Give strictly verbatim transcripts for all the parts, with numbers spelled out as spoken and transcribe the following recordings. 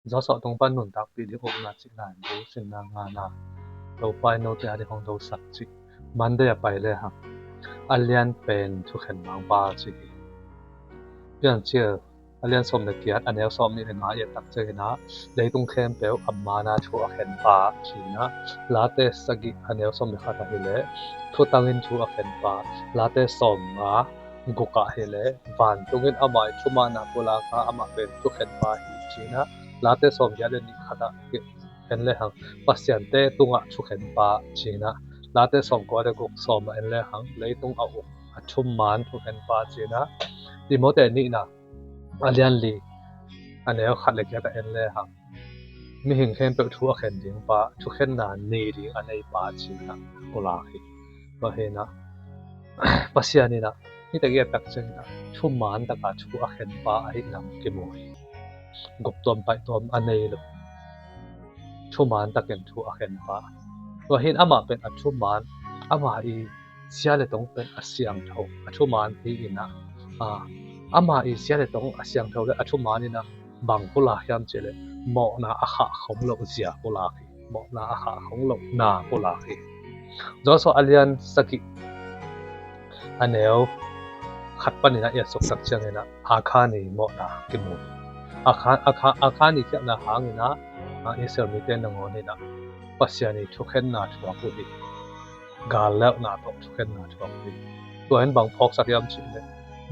Zawsawh tung pan nuntakpih ding ukna cih lai, bu sinna ngana, Topa in note a ding hong dosak cih. Monday a pai le hang, a lian pen thukhen mangpa ci hi. Piancil a lian sawm le giat, a neu sawm nih le nga i et tak ciangin ah, leitung khempeuh a man a thu a khenpa ci-in ah, Late sagih a neu sawm le khat ah hi leh, thutangin thu a khenpa, Late sawm nga guk ah hi leh, vantungin amah i thumanna pulak a, amah pen thukhenpa hi ci-in ah, Late sawm giat le nih khat ah hi en le hang, Pasiante tungah thukhenpa ci-in ah, Late sawm kua le guk sawm ah en le hang, leitung a uk a thuman thukhenpa ci-in ah, Timote nihna a lian li a neu khat le giat ah en le hang, mihing khempeuh thu a khen dingpa, thukhenna nei ding a neipa ci-in ah pulak hi. Tua hi-in ah, Pasian in ah, hih tak i et tak ciangin ah, thuman taka thu a khenpa ahih nam kimu hi. Guptuam paihtuam a nei lo, thuman takin thu a khenpa. Tua hi-in amah pen a thuman, amah i zia le tong pen a siangtho, a thuman hi-in ah, a, amah i zia le tong a siangtho le a thuman in ah, bang pulak hiam cih leh, mawhna a khah khong loh zia pulak hi. Mawhna a khah khong loh na pulak hi. Zawsawh a lian sagih a neu khat panin ah i et suk tak ciangin ah, Akhan i mawhna kimu hi. Akhan, Akhan, Akhan i khialhna hangin ah, a, Israel mite nangawn in ah Pasian i thukhenna thuak uh hi. Gallelhna tawh thukhenna thuak uh hi. Tua in bang phawksak hiam cih leh,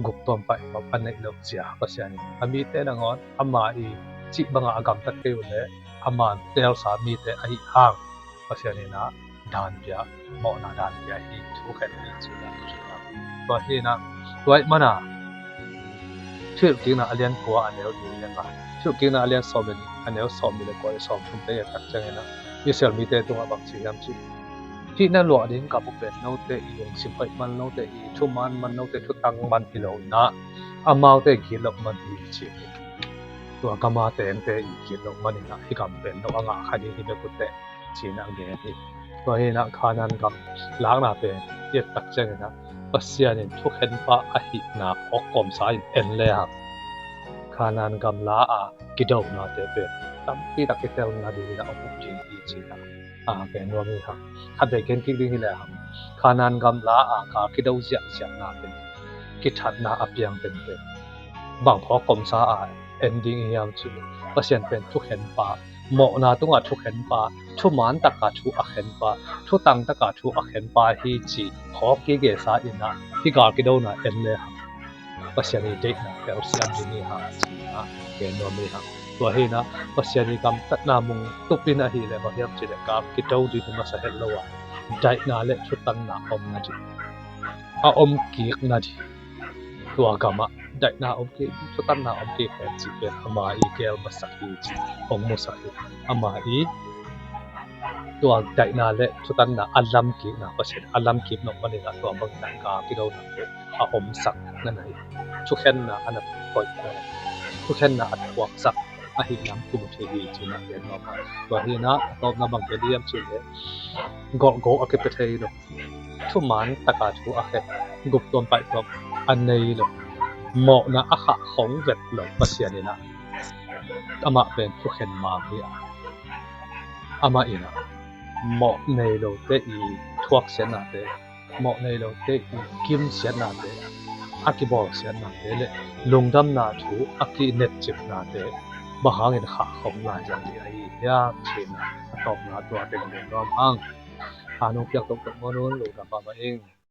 guptuam paihtuam a neih loh zia, Pasian in a mite nangawn amah i cih bangah a gamtat kei uh leh, a man teelsa mite ahih hang, Pasian in ah danbia, mawhna danbia hi, thukhen hi ci-in ah. Tua hi-in ah, tua ahih manin ah, Thuhilhkikna a lian kua a neu li le nga, Thuhilhkikna a lian sawm le nih a neu sawm nih le kua le sawm thum te i et tak ciangin ah, Israel mite tungah bang ci hiam cih leh, hih na luah ding gam uh pen note i lungsim hoih man, note i thuman man, note thutang man hi lo-in ah, amaute gitloh man hi ci hi. Tua gam a tengte i gitloh manin ah hih gam pen no a ngah kha ding hi bek uh teh ci-in ah gen hi. Tua hi-in ah Khanaan gam lakna pen i et tak ciangin ah, Pasian in thukhenpa ahihna phawk kawmsa in en le hang, Khanaan gam la a kidonate pen tampi tak kitelna dingin ah a om ding hi ci-in ah, a, gen nuam hi hang. Khat vei gen kik ding hi le hang, Khanaan gam la a gal kido ziahziahna pen kithatna a piang penpen bang phawk kawmsa a en ding i hiam cih leh, Pasian pen thukhenpa, mawhna tungah thukhenpa, thuman taka thu a khenpa, thutang taka thu a khenpa hi ci phawk kigesa in ah, hih gal kidona en le hang, Pasian i deihna telsiam ding hi hang ci-in ah gen nuam hi hang. Tua hi-in ah, Pasian i gamtatna mung tupin ahih leh bang hiam cih leh, gal kido ding hi masa het lo a, daihna le thutanna om nading, a om kik nading, tua gamah daihna om kik, thutanna om kik hen cih pen ama i geel masak hi ci, hong musak hi. Ama i tua daihna le thutanna a lamkikna, Pasian a lamkik nop manin ah tua bangin ah gal kidona pen a omsak na hi. Thukhenna a na koih, thukhenna a thuaksak ahih nam kimu thei hi ci-in ah gen nuam hang. Tua hi-in ah a tawpna bang gen hiam cih leh, golhgo a kipia thei lo, thuman taka thu a khen, guptuam paihtuam a nei lo, mawhna a khah khong vet lo Pasian in ah, amah pen thukhen mang hi a, amah in ah mawh nei lote i thuaksiatnate, mawh nei lote i kimsiatnate, a kibawlsiatnate le lungdamna thu a kinetcipnate bang hangin khah khong lai zang ding ahi hiam ci-in ah a tawpna tua teng gen nuam hang. Kha nong piak toktok maw, nong lungdam mahmah ing.